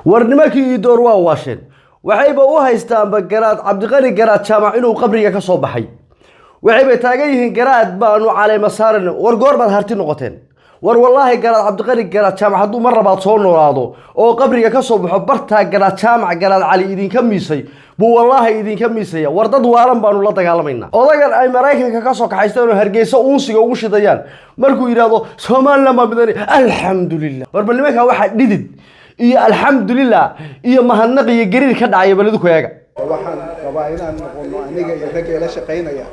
War nimankii iidoor waa waasheen. Waxayba u haystaanba Garaad Cabdiqani Garaad Jaamac inuu qabriga ka soo baxay. Waxayba taagan yihiin garaad baanu caleema saarana. War goor baad harti noqoteen? War wallaahi, Garaad Cabdiqani Garaad Jaamac hadduu mar labaad soo noolaado oo qabriga ka soo baxo, bartaa Garaad Jaamac Garaad Cali idinka miisay buu wallaahi idinka miisaya. War dad waalan baanu la dagaalamaynaa. Odagan ay Maraykanka ka soo kaxaysteen oo Hargeysa uunsiga ugu shidayaan, markuu yidhaahdo "Somaliland baa midani", alxamdulilah. War bal nimankaa waxaa dhidid iyo alxamdulilah iyo mahadnaq iyo gariir ka dhacaya bal idinku eega. Waxaan rabaa inaan noqono, aniga iyo ragga ila shaqaynaya.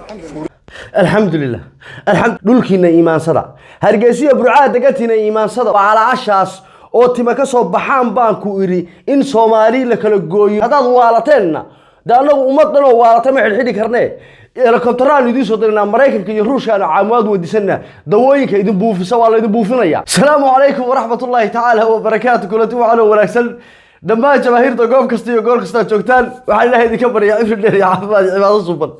Alxamdulilah, alxamd. Dhulkiina iimaansada, Hargeysiya Burcaa degantiina iimaansada. Calaashaas oo tima ka soo baxaan baan ku idhi in Soomaali la kala gooyo. Haddaad waalateenna de annagu ummad dhan oo waalatay ma xidhxidhi karnee. Helikobtaraan idiin soo diranaa, Maraykanka iyo Ruushka aanu caawimaad weydiisanaa. Dawooyinka idin buufisa waa laydin buufinaya. Asalaamu calaykum waraxmatullaahi tacaala wabarakaatu. Kulanti waxaan oo wanaagsan dhammaan jamaahiirta goob kasta iyo goor kasta aad joogtaan. Waxaan Ilahay idinka baryaa cimri dheer iyo caafimaad iyo cibaado suuban.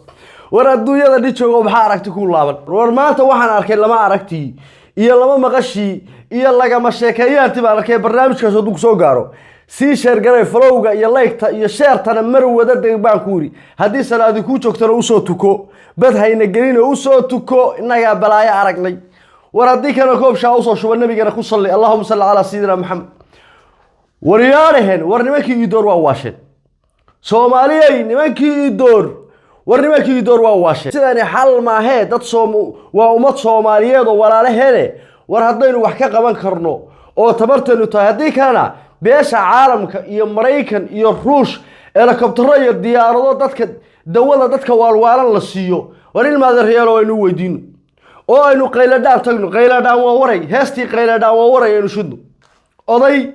War adduunyada dhi joogo, maxaa aragti ku laaban? War maanta waxaan arkay lama aragtii iyo lama maqashii iyo lagama sheekeeyaanti baan arkay. Barnaamijkaas hadduu kusoo gaaro, sii share garay, followga iyo liketa iyo sharetana mar wada deg baan ku yidhi. Haddii salaadi kuu joogtana usoo tuko, bad hayna gelin oo usoo tuko. Innagaa balaayo aragnay. War haddii kana koob shaa usoo shuba, nabigana ku salli, allahuma salli calaa sayidina Maxamed. Waryaadhahen, war nimankii iidoor waa waasheen. Soomaaliyey, nimankii iidoor, war nimankii iidoor waa waasheen. Sidani xal maahee. Dad soom waa ummad Soomaaliyeed oo walaalaheene. War haddaynu wax ka qaban karno oo tabartaynu tahay, haddii kalena beesha caalamka iyo Maraykan iyo Ruush helikobtaro iyo diyaarado dadka dawada dadka waalwaalan la siiyo. War ilmaadeeryaalo, aynu weydiino oo aynu qayladhaan tagno. Qayladhaan waa waray, heestii qayladhaan waa waray aynu shidno. Oday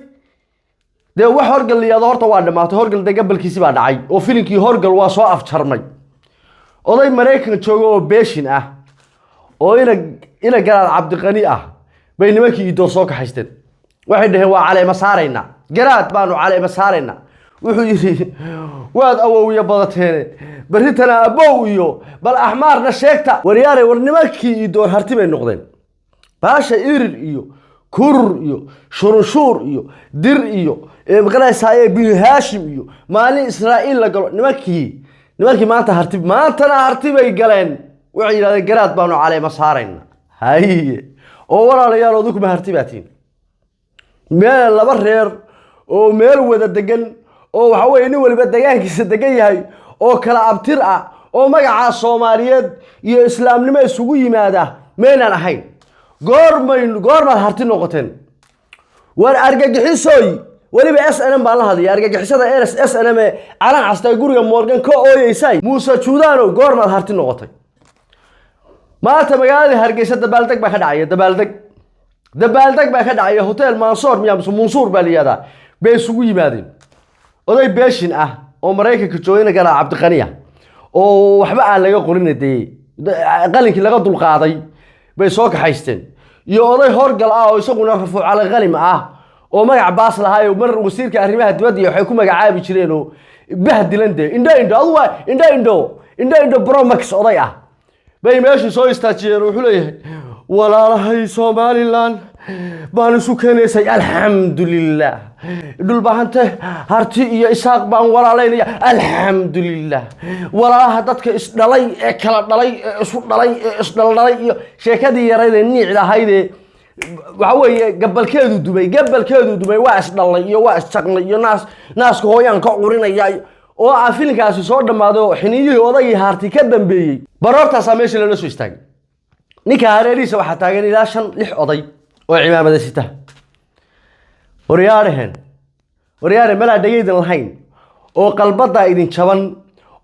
dee wax horgal la yihahdo horta waa dhamaatay. Horgal dee gabalkiisi baa dhacay oo filinkii horgal waa soo afjarmay. Oday Maraykan jooga oo beeshin ah oo ina Garaad Cabdiqani ah bay nimankii iidoor soo kaxaysteen. Waxay dhaheen waa caleema saaraynaa, garaad baanu caleema saaraynaa. Wuxuu yidhi waad awowiya badateene, berritana abow iyo bal axmaarna sheegta. Waryaare, war nimankii iidoor harti bay noqdeen. Baasha irir iyo kurur iyo shurunshuur iyo dir iyo maqanaysaaye Binu Haashim iyo maalin Israa'iil la galo. Nimankii maanta harti, maantana harti bay galeen. Waxay yidhahdeen garaad baanu caleema saarayna. Haye, oo walaalayaal, odukuma harti baa tihin? Meel laba reer oo meel wada degan oo waxa weeye nin waliba degaankiisa degan yahay oo kala abtir ah oo magacaa Soomaaliyeed iyo islaamnimo isugu yimaada maynaan ahayn. Goormaynu, goormaad harti noqoteen? War argagixisoy, weliba SNM baan la hadlaya, argagixisada SNM ee calan castaa guriga Morgan ka ooyeysay. Muuse Juudano, goormaad harti noqotay? Maanta magaalada Hargeysa dabaaldeg baa ka dhacaya, dabaaldeg, dabaaldeg baa ka dhacaya. Hotel Mansoor miya mise Munsuur baa la yihahdaa bay isugu yimaadeen. Oday beeshin ah oo Maraykanka joogayna, Garaad Cabdiqani ah oo waxba aan laga qorin, dee qalinkii laga dulqaaday bay soo kaxaysteen, iyo oday horgal ah oo isaguna rafuuc calaqalim ah oo magac baas lahaayo, mar wasiirka arrimaha dibadda iyo waxay ku magacaabi jireen oo bahdilan dee indho indho adu waa indho indho indho indho bromax oday ah bay meeshii soo istaajiyeen. Wuxuu leeyahay walaalahay Somaliland baan isu keenaysay, alxamdulilah. Dhulbahante, Harti iyo Isaaq baan walaalaynaya, alxamdulilah. Walaalaha dadka isdhalay ee kala dhalay ee isu dhalay ee isdhaldhalay iyo sheekadii yarayd ee niicda ahaydee waxa weeye gabalkeedu dumay, gabalkeedu dumay, waa isdhallay iyo waa isjaqnay iyo naas naaska hooyaan ka curinaya oo ah filinkaasi soo dhammaaday oo xiniyihii odagii haarti ka dambeeyey. Baroortaasaa meesha lala soo istaagay. Ninka hareerihiisa waxaa taagan ilaa shan lix oday oo cimaamada sita. Waryaadhaheen, waryaare, malaa dhegaydan lahayn oo qalbadaa idin jaban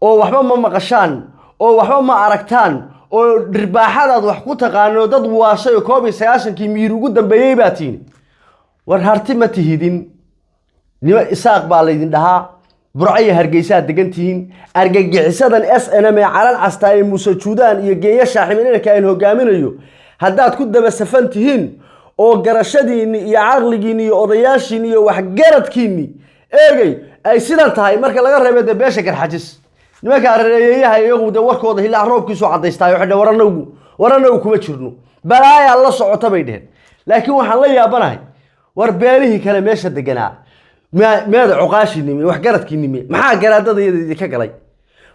oo waxba ma maqashaan oo waxba ma aragtaan oo dhirbaaxadaad wax ku taqaano. Dad waashay oo 91-kii miir ugu dambeeyey baa tiini. War harti ma tihidin, nima Isaaq baa laydin dhahaa. Burco iyo Hargeysaad degan tihiin. Argagixisadan SNM ee calan castaa ee Muuse Juudaan iyo Geenya Shaaximin inanka aan hogaaminayo haddaad ku daba safan tihiin oo garashadiinni iyo caqligiinni iyo odayaashiinni iyo waxgaradkiinni eegay ay sidan tahay, marka laga reebay dee beesha Garxajis, nimanka areereeyaha iyagu dee warkooda hilaac roobkiisu caddaystaayo. Waxay dhaheen war anagu kuma jirno, balaayaa la socota bay dheheen. Laakiin waxaan la yaabanahay, war beelihii kale meesha deganaa. Meeda cuqaashiinimi, waxgaradkiinimi, maxaa garaadada iyada idinka galay?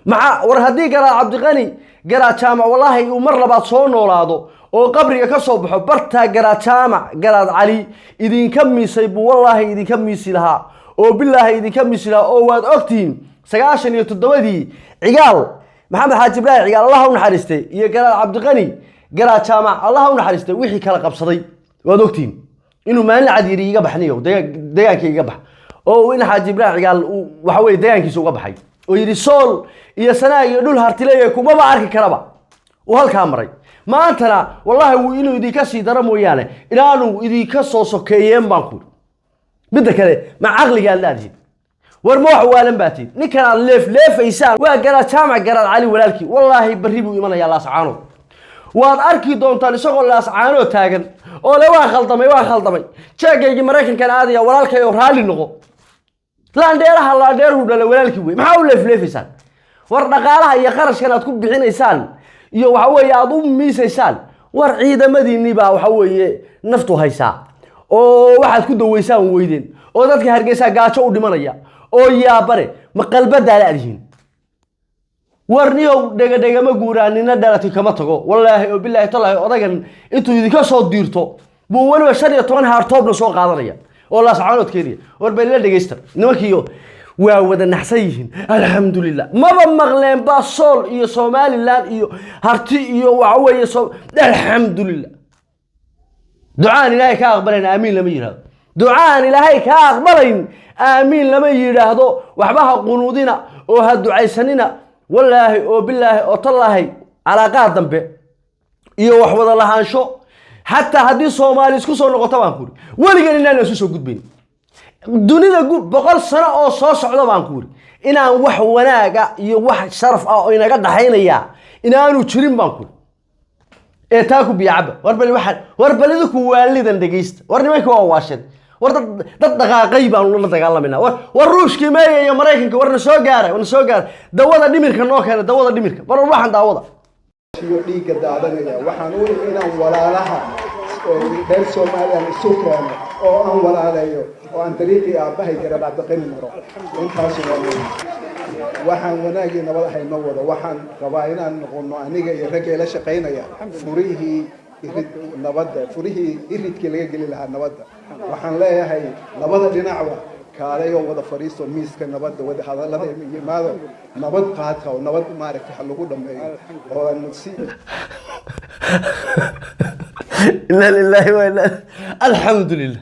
Maxaa war haddii Garaad Cabdiqani Garaad Jaamac wallaahi uu mar labaad soo noolaado oo qabriga ka soo baxo, bartaa Garaad Jaamac Garaad Cali idinka miisay buu wallaahi idinka miisi lahaa oo bilaahi idinka miisi lahaa. Oo waad ogtihiin 97-dii Cigaal, Maxamed Xaaji Ibraahim Cigaal, Allah u naxariistay, iyo Garaad Cabdiqani Garaad Jaamac, Allah u naxariistay, wixii kala qabsaday waad ogtihiin, inuu maalin cad yidhi iga baxniyo deegaankii iga bax, oo uu in Xaaji Ibraahim Cigaal uu waxa weye deegaankiisa uga baxay oo yidhi Sool iyo Sanaag iyo dhul Hartileeya kumaba arki karaba, uu halkaa maray. Maantana wallaahi wuu inuu idinka sii daro mooyaane inaanu idinka soo sokeeyeen baan ku. Midda kale, ma caqligaad laadihin? War ma wax waalan baa tihin? Ninkan aad leefleefaysaan waa Garaad Jaamac Garaad Cali walaalkii. Wallaahi barri buu imanayaa Laascaanood, waad arki doontaan isagoo Laascaanood taagan oo le "Waan khaldamay, waan khaldamay, jeegaygii Maraykankan aadaya, walaalkay oo raalli noqo." Laandheeraha laandheeruhu dhala walaalkii wey. Maxaa u leefleefaysaan? War dhaqaalaha iyo qarashkan aad ku bixinaysaan iyo waxa weeye aad u miisaysaan, war ciidamadiinni baa waxa weeye naftu haysaa oo waxaad ku daweysaan weydeen, oo dadka Hargeysa gaajo u dhimanaya oo yaabare. Ma qalbadaa laadihiin? War niyow, dhegadhegama guuraa, nina dhalati kama tago. Wallaahi oo bilaahi tallaahi, odagan intuu idinka soo diirto buu weliba 15 haartoobna soo qaadanaya oo Laascaanood keenaya. War bal ila dhegeysta, nimankiiyo waa wada naxsan yihiin. Alxamdulilah, maba maqleen baa Sool iyo Somaliland iyo Harti iyo waxa weeye so. Alxamdulilah, ducaan Ilaahay ka aqbalayn aamiin lama yidhahdo. Ducaan Ilaahay ka aqbalayn aamiin lama yidhaahdo. Waxba ha qunuudina oo ha ducaysanina. Wallaahi oo bilaahi oo tallaahi, calaaqaad dambe iyo wax wada lahaansho, xataa haddii Soomaali isku soo noqoto baan ku uri, weligan inaan isu soo gudbayn dunida 100 sano oo soo socda baan ku uri, inaan wax wanaaga iyo wax sharaf ah oo inaga dhaxaynaya inaanu jirin baan ku uri. Ee taa ku biyacaba. War bal waxaan, war bal idinku waalidan dhegeysta. War nimanka waa waasheen. War dad dhaqaaqay baanu la dagaalamayna. War Ruushkii meeya iyo Maraykanka? War na soo gaara, war na soo gaara, dawada dhimirka noo keena, dawada dhimirka. War waxaan daawada Iyo dhiigga daadanaya, waxaan u imi inaan walaalaha reer Somaliland isu keeno oo aan walaaleeyo oo aan dariiqii aabbahay Garaad Cabdiqani maro. Intaas waa muhiim. Waxaan wanaagii nabad ahay ma wado. Waxaan rabaa inaan noqono, aniga iyo ragga ila shaqaynaya, furihii irid nabadda, furihii iridkii laga geli lahaa nabadda. Waxaan leeyahay labada dhinacba kaalay oo wada fadhiisto miiska nabadda, wada hadallada yimaado, nabad qaata oo nabad maaragtay ha lagu dhameeyo oo aan si Ina lillahi wa inna. Alxamdulilah,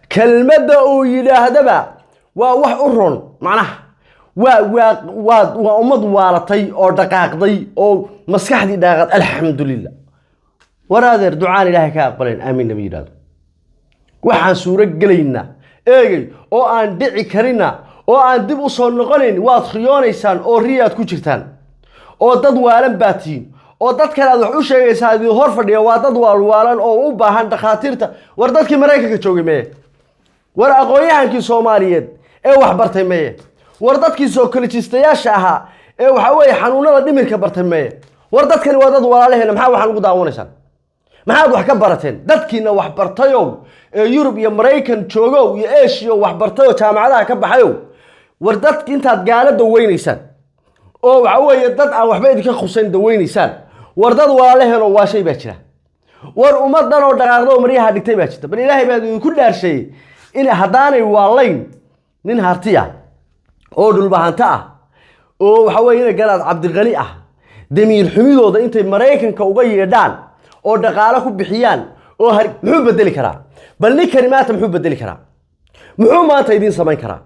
kelmadda uu yidhaahdaba waa wax u ron. Macnaha waa ummad waalatay oo dhaqaaqday oo maskaxdii dhaqaaqday. Alxamdulilah. War adeer, ducaan Ilaahay ka aqbalayn aamin lama yidhahdo. Waxaan suuro gelaynaa eegay oo aan dhici karina oo aan dib u soo noqonayn waad khiyoonaysaan oo riyaad ku jirtaan oo dad waalan baa tihiin, oo dadkan aad wax u sheegaysaa idin hor fadhiya waa dad waalwaalan oo u baahan dhakhaatiirta. War dadkii Maraykanka joogay meye? War aqoon-yahankii Soomaaliyeed ee wax bartay meye? War dadkii psychologist-ayaasha ahaa ee waxa weeye xanuunada dhimirka bartay meye? War dadkani waa dad walaalaheena. Maxaa waxaan ugu daawanaysaan? Maxaad wax ka barateen? Dadkiina wax bartayow ee Yurub iyo Maraykan joogow iyo Eshiya wax bartayoo jaamacadaha ka baxayow, war dadki intaad gaalo daweynaysaan oo waxa weeye dad aan waxba idinka khusayn daweynaysaan, war dad walaalaheenoo waa shay baa jira. War ummadan oo dhaqaaqda oo maryaha dhigtay baa jirta. Bal Ilaahay baa idinku dhaarsheeyey in haddaanay waalayn nin Harti ah oo Dhulbahanto ah oo waxa weeye ina Garaad Cabdiqani ah, damiir xumidooda intay Maraykanka uga yeedhaan oo dhaqaalo ku bixiyaan oo har, muxuu bedeli karaa? Bal ninkani maanta muxuu bedeli karaa? Muxuu maanta idiin samayn karaa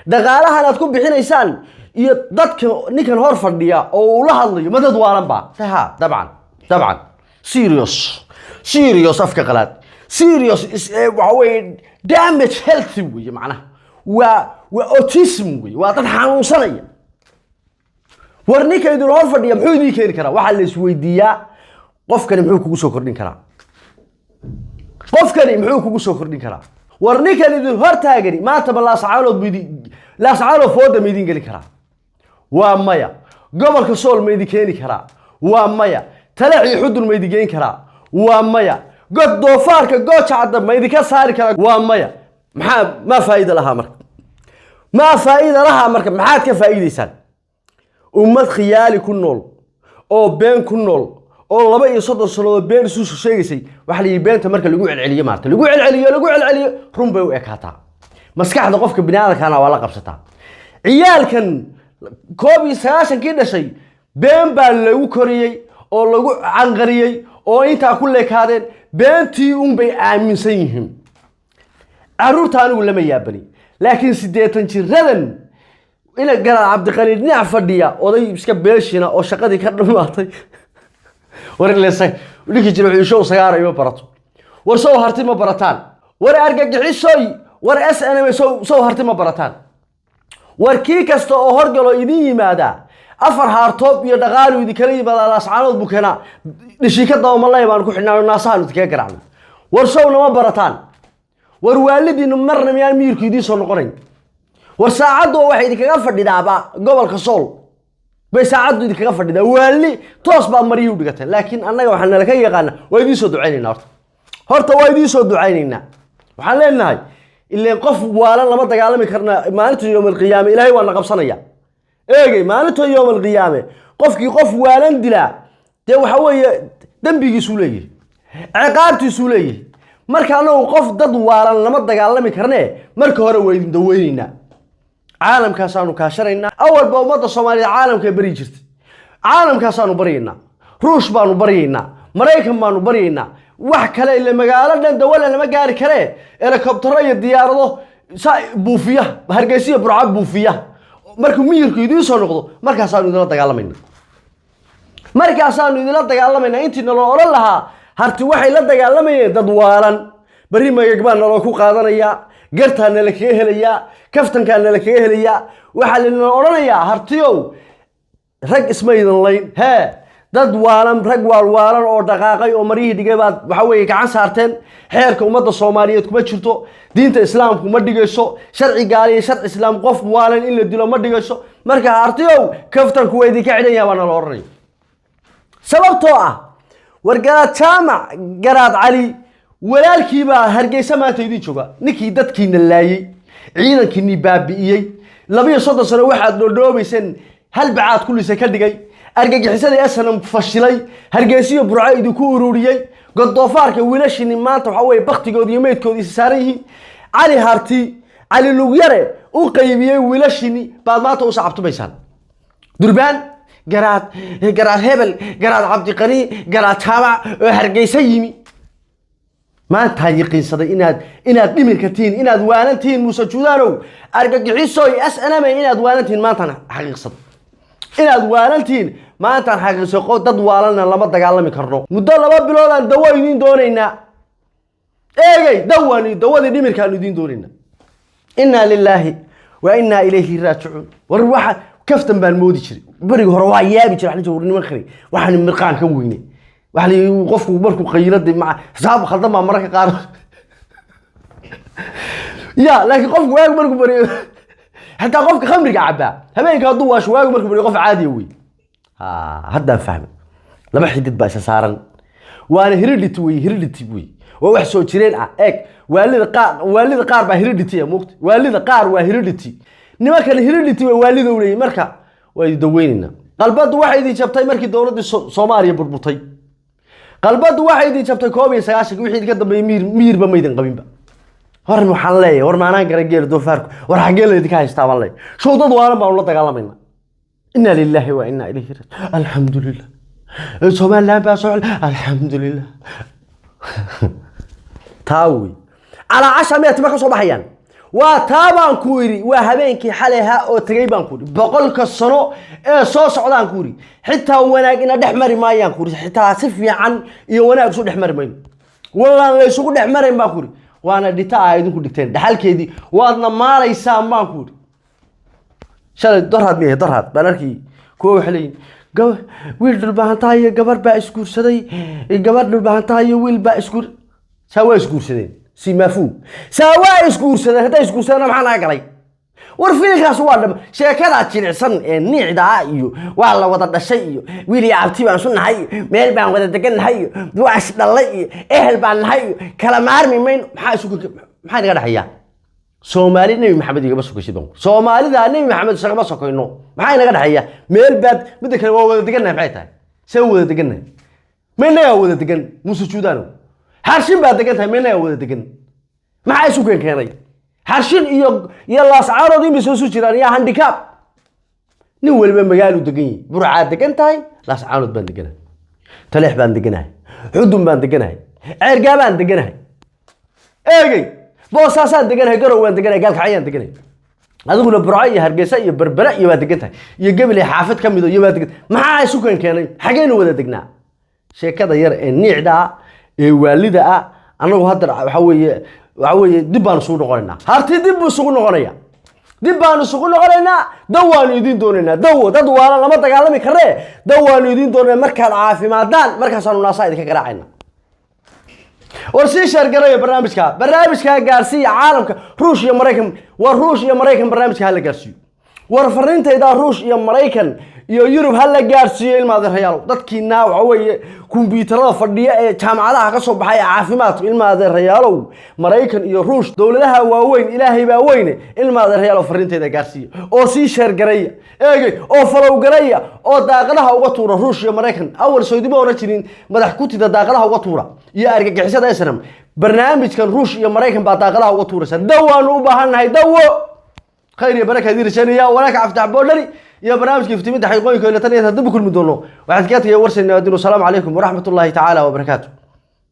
dhaqaalahan aad ku bixinaysaan iyo dadka ninkan hor fadhiya oo uu la hadlayo? Ma dad waalan ba ha? Dabcan, dabcan, serious, serious, afka qalaad serious waxa weeye damage healthy weeye. Macnaha waa autism weeye, waa dad xanuunsanaya. War ninka idin hor fadhiya muxuu idiin keeni karaa? Waxaa la isweydiiyaa, qofkani muxuu kugu soo kordhin karaa? Qofkani muxuu kugu soo kordhin karaa? War ninkan idin hor taagani maanta ma Laascaanood bu idin, Laascaanood fooda ma idin geli karaa? Waa maya. Gobolka Sool ma idin keeni karaa? Waa maya. Taleex iyo Xudun ma idin geyn karaa? Waa maya. God doofaarka Gooja Cadda ma idinka saari karaa? Waa maya. Maxaa maa faa'iida lahaa marka? Maa faa'iida lahaa marka? Maxaad ka faa'iidaysaan ummad khiyaali ku nool oo been ku nool oo 32 sannadood been isu sheegaysay? Waxaa la yidhi beenta marka lagu celceliyo, maarta lagu celceliyo, lagu celceliyo, run bay u ekaataa. Maskaxda qofka biniaadamkaana waa la qabsataa. Ciyaalkan 91-kii dhashay been baa lagu koriyey oo lagu canqariyey oo intaa ku leekaadeen, beentii unbay aaminsan yihiin. Caruurta anigu lama yaabani, laakiin 80 jiradan ina Garaad Cabdiqani dhinac fadhiya, oday iska beeshina oo shaqadii ka dhamaatay. War ninkii jira wuxuu show sagaara ima barato. War sow harti ma barataan? War argagixisoy, war SNM, sow harti ma barataan? War kii kasta oo horgalo idin yimaada afar haartoob iyo dhaqaalu idinkala yimaada. Laascaanood buu keenaa, dhishika dabamalay baan ku xidhnaa, naasahaanu idinkaga garaacnay. War sow nama barataan? War waalidiinu marna miyaan miyirku idiin soo noqonayn? War saacaddu waxay idinkaga fadhidaaba gobolka Sool bay saacaddu idinkaga fadhidaa. Waali toos baa maryii u dhigateen, laakiin annaga waxaa nala ka yaqaana waa idiin soo ducaynaynaa. Horta waa idiin soo ducaynaynaa. Waxaan leenahay, ileen qof waalan lama dagaalami karna, maalinta yowm alqiyaame Ilaahay waa na qabsanaya. Eegey, maalinta yowm alqiyaame qofkii qof waalan dilaa, dee waxa weeye dembigiisuu leeyahay, ciqaabtiisuu leeyahay. Marka anagu qof dad waalan lama dagaalami karne, marka hore waa idin daweyneynaa, caalamkaasaanu kaashanaynaa. Awalba ummadda Soomaaliyeed caalamkay baryi jirtay, caalamkaasaanu baryaynaa, Ruush baanu baryaynaa, Maraykan baanu baryaynaa. Wax kale ile magaalo dhan dawala lama gaari karee, helikobtaro iyo diyaarado sa buufiya Hargeysa, Burco buufiya. Markuu miyirku idiin soo noqdo, markaasaanu idinla dagaalamayna, markaasaanu idinla dagaalamayna. Intii naloo odhan lahaa harti waxay la dagaalamayeen dad waalan, berri magag baa naloo ku qaadanayaa, gartaa nala kaga helayaa, kaftankaa nala kaga helayaa. Waxaa lanala odhanayaa, hartiyow, rag isma idin layn hee, dad waalan, rag waalwaalan oo dhaqaaqay oo maryihii dhigay baad waxa weeye gacan saarteen. Xeerka ummadda Soomaaliyeed kuma jirto, diinta Islaamku ma dhigayso, sharci gaali iyo sharci Islaam qof waalan in la dilo ma dhigayso. Marka hartiyow, kaftanku waa idinka xidhan yahay baa nala odhanaya. Sababtoo ah, war Garaad Jaamac Garaad Cali walaalkiibaa Hargeysa maanta idin jooga, ninkii dadkiina laayey, ciidankiini baabi'iyey, 32 sano waxaad dhoodhoobayseen hal bacaad kulise ka dhigay, argagixisadii SNM fashilay, Hargeysiyo Burco idinku ururiyey, godoofaarka wiilashiini maanta waxa weye baktigoodi iyo meydkoodi isa saaran yihiin, Cali Harti, Cali Lugyare u qaybiyey wiilashiini baad maanta u sacabtumaysaan. Durbaan, Garaad, Garaad hebel, Garaad Cabdiqani, Garaad Jaamac oo Hargeysa yimi. Maantaan yaqiinsaday inaad dhimirka tihiin, inaad waalan tihiin. Muuse Juudaanow, argagixisoy SNM, inaad waalan tihiin maantaan xaqiiqsaday, inaad waalan tihiin maantaan xaqiiqsay. Dad waalanna lama dagaalami karno. Muddo 2 biloodaan dawo idiin doonaynaa. Eegey, dawaan dawadii dhimirkaanu idiin doonaynaa. Innaa lilaahi wa innaa ilayhi raajicuun. War waxa kaftan baan moodi jiray beriga hore, waa yaabi jiray. Waxaan niman kale waxaan mirqaan ka weyne. Waxa la yidhi qofku markuu qayilo dee maca xisaab khaldan baa mararka qaar ya, laakiin qofku waagu markuu bariyo, xataa qofka khamriga cabaa habeenka hadduu waasho, waagu markuu bariyo qof caadiya wey. Ha, haddaan fahmay, laba xidid baa isa saaran, waana heredity wey, heredity wey, waa wax soo jireen ah. Eeg, waalida qaar baa heredity ah, moogta waalida qaar waa heredity, nimankan heredity way waalida u leeyihin. Marka waa idin daweynaynaa. Qalbaddu waxay idin jabtay markii dowladdii Soomaaliya burburtay. Qalbaddu waxay idin jabtay 91-kii. Wixii idinka dambeeyey miyir miyirba maydin qabinba. War waxaan leeyahay, war maanaan garan geela doofaarku, war xaggee laydinka haystaa baan leeyahay. Show dad waalan baanu la dagaalamayna. Inna lillahi wa inna ilayhi raaji'uun. Alxamdulilah, Somaliland baa soo, alxamdulilah. Taa wey calaa casha miyaa tima ka soo baxayaan? Waa taa baan ku idhi, waa habeenkii xalay ahaa oo tegey baan ku idhi. 100-ka sano ee soo socdaan ku idhi, xitaa wanaag ina dhex mari maayaan ku idhi, xitaa si fiican iyo wanaag isu dhex mari mayno, wallaan la isugu dhex marayn baan ku idhi. Waana dhita aa idinku dhigteen, dhaxalkeedii waadna maalaysaan baan ku idhi. Shalay doraad miya, doraad baan arkay kuwa waxay leeyihin wiil dhulbahantaha iyo gabar baa isguursaday, gabar dhulbahantaha iyo wiil baa isguur, saa waa isguursadeen, simaafu saa waa isguursadeen. Hadday isguursadeen maxaa naga galay? War fiilkaas waa dham sheekadaa jilicsan ee niicdaa iyo waa la wada dhashay iyo wiil iyo abti baan isu nahay iyo meel baan wada degan nahay iyo waa is dhallay iyo ehel baan nahay iyo kala maarmi mayno. Maxaa isu, maxaa inaga dhexeeya? Soomaali Nebi Maxamed igama sokaysid baan. Soomaalida Nebi Maxamed isagama sokayno. Maxaa inaga dhexeeya? Meel baad midda kale waa wada degannahay. Maxay tahay? See wada degannahay? Ma inagaa wada degan? Muuse Juudaano, Xarshin baad degan tahay, ma inagaa wada degan? Maxaa isu keenay Xarshin iyo Laascaarood? Imise isu jiraan iyo Handikaab? Nin waliba magaalu degan yihi. Burcaad degan tahay, Laascaanood baan deganahay, Taleex baan deganahay, Xudun baan deganahay, Ceergaa baan deganahay, eegey, Boosaasaan deganahay, Garow baan deganahay, Gaalkacyaan deganahay. Adiguna Burco iyo Hargeysa iyo Berbere iyo baad degan tahay, iyo Gebel iyo xaafad ka mido iyo baad degan. Maxaa isu keenay? Xageynu wada degnaa? Sheekada yar ee niicda ah ee waalida ah, annagu hadda waxa weeye dib baanu isugu noqonaynaa. Harti dib buu isugu noqonaya, dib baanu isugu noqonaynaa. Daw waanu idiin doonaynaa, dawo. Dad waala lama dagaalami karee, daw waanu idiin doonaynaa. Markaad caafimaadaan, markaasaanu naasaa idinka garaacayna. War sii share garaya barnaamijka, barnaamijka gaarsiiya caalamka. Ruush iyo Maraykan, war Ruush iyo Maraykan barnaamijka hala gaarsiiyo. War fariintayda Ruush iyo Maraykan iyo Yurub hala gaarsiiyo. Ilma adeerayaalow, dadkiina waxa weeye kumbiyuutarada fadhiya ee jaamacadaha ka soo baxay ee caafimaadku, ilma adeerayaalow, Maraykan iyo Ruush, dowladaha waaweyn, Ilaahay baa weyne. Ilma adeerayaalow, fariintayda gaarsiiya oo sii share garaya, eegay, oo follow garaya, oo daaqadaha uga tuura Ruush iyo Maraykan. Awal soydima oran jirin madax kutida daaqadaha uga tuura iyo argagixisada SNM. Barnaamijkan Ruush iyo Maraykan baa daaqadaha uga tuuraysa. Dawaanu u baahannahay, dawo. Khayr iyo baraka idin rajaynaya. Walaaka Aftax Boodhari iyo barnaamijka iftiiminta xaqiiqooyinka. Ila tan iyo dib u kulmi doono, waxaad kaga tagay warsan naadin. Wasalaamu calaykum waraxmat ullaahi tacaala wabarakaatu.